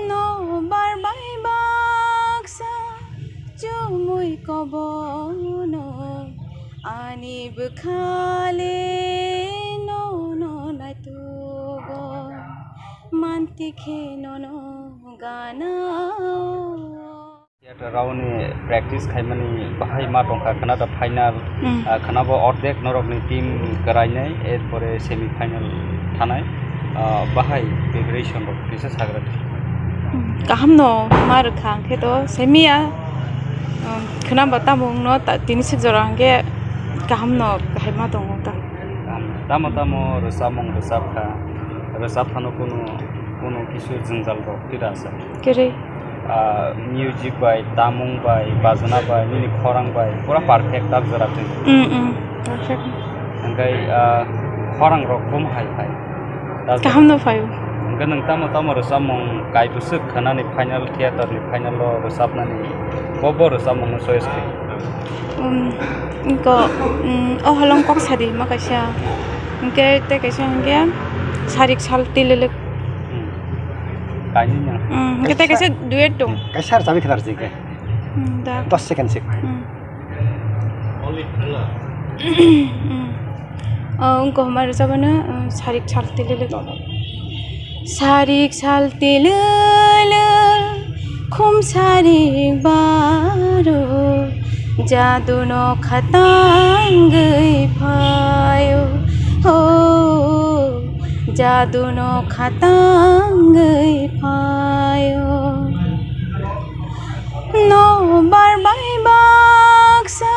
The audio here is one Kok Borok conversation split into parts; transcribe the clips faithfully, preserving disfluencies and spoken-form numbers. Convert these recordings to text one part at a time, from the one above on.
No barbai baksa chumui kobono ani bwkhale nono naitugo manti khe nono gana. Theatre rokni practice khaimani bahai ma tongkha, khwna da final, Mm. ah, khwna bo ordek norokni team kwrainai, erpore semi final thanai, ah, bahai preparation rok kisa sagra. Mm, kaham no ma rwkha hwnkhe to semi ya, um, khwna ba tamo wngno ta, tini sik jora hwnkhe kaham no kahai ma tongo ta. Tamo tamo rwchapmung rwchapkha, rwchapphano kunu, kunu kisu jwngjal rok tira sa. Kwrwi. Ah, music bai, tamung bai, bajna bai, nini khorang bai, pura perfect tak jora twi. Mm, mm, perfect. Hingkai, ah, khorang rok kum hai phai. Kaham no phai. Hingke nwng tamo tamo rwchapmung kai bwswk khwnani final theater ni final o rwchapnani bo bo rwchapmung no choice khe. Um, inko, um, o holong kok sadi ma kaisa. Hingke tei kaisa hingke sarik sal tililwk. Hmm. Kainwi no. Hmm, hingke tei kaisa duet dong. Kaisa rwchapwi khwna rwchapwi khe. Hmm, da. Dos second sik. Hmm. Hmm. O, wngkha hwnba rwchapmano, o, sarik sal tilili. Sarik sal tilili, khum sarik baro, jadu nokha tangwi phaio, ho, jadu nokha tangwi phaio. No barbai baksa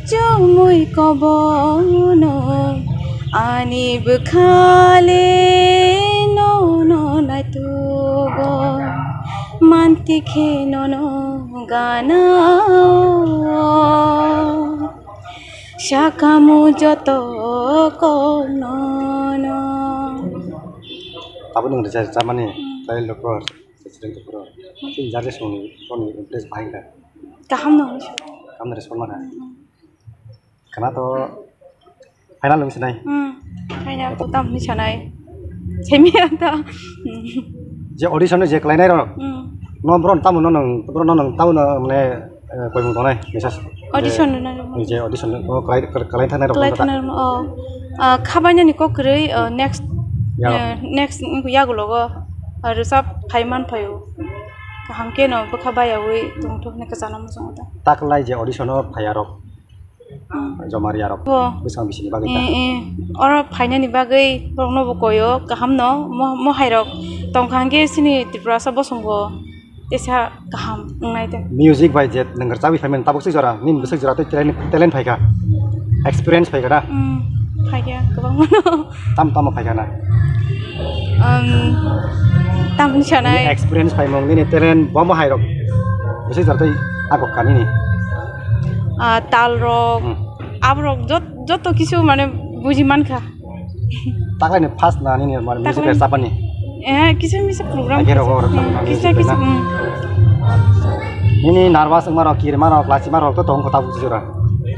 chumui kobono ani bwkhale nono naitugo manti khe nono gana sakamu joto koknono. Tabuk nwng rwchapmani, hmm, tei lokor. Chini judges rokni, rokni impress bahai kha. Kaham no hwnwi sa. Kaham no respond ma kha. Hmm. Khwna to final wngwi sinai. Hmm. Final to tam hwnwi sanai. Semi ta. Hmm. Je audition no je khlainai rok. Hmm. No bro tamo no nang, bro no nang tamo no mane, eh, koimung tongnai message. Audition je, rwna rwma. Je audition no khlai, khlai thangnai rok. Khlai thangnai rok, oh. Ah, khabainani kok kwrwi, ah, next, ya, eh, next yagulogo. Rwchap phai man phaio. Kaham khe no bwkha bayaui tongthok hinwi kwchana muchungo ta. Taklai je audition o phaiya rok. Hmm. Joma riya rok. Bo. Bwsang bisini bagwi ta. Eh, eh. Oro phainani bagwi borokno bo koyo kaham no mo, mo hai rok tongkha hwnkhe chini Tripurasa bosongo. Teisa kaham wngnai de. Music bai je nwng rwchapwi phaimani tabuk se jora, nini bwswk jora tei talent, talent phaikha, experience phaikha da? Hmm, phaikha, kwbangma no. Tam tamo phaikha na? Um, tam hwnwi sanai. Nini experience phaimung, nini talent, bo mo hai rok bwswk jora tei agok kha nini? Ah, tal rok, hmm, aborok jot-, joto kisu mane buji mankha. Taklaini first na nini mane music rwchapani? Eh, kisa misa program. Age rogo rok na, kisa music kisa na. Hmm. Nini nervous wngma rok, kirima rok, lachima rok to tong kho tabuk jora.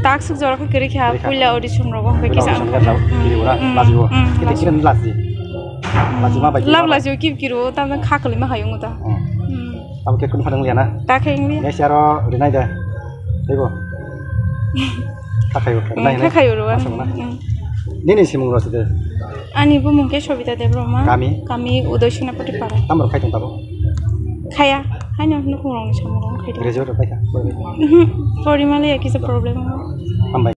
Tak suk jora khe kwrwi kha, kwrwi kha. Puila audition rogo hwnkhe kisa. Puila audition khe tabuk, hmm, kiri ura, hmm, lachibo. Hmm, kiti lachi. Kiri lachi. Hmm. Lachima bai lab kirima bai. Lachi kib kiro, tamno kha kwlwima hayung ta. Hmm. Hmm. Tabuk khe kunu phanang liya na? Ta khe wng liya. Next year o rinai de. Teibo. Kha khayo, hmm, nai, kha nai. Khayo ro, aswk na? Hmm. Nini simung ro side? Ani bumung khe Sobita Debbarma. Kami? Kami Udaisona Patipara. Tamo rok khai tong tabo? Khaya, haino nukhung rokni samung rok khai tong. Graduate rok paikha? Mhm. Porimali ya kisa problem. Hambai.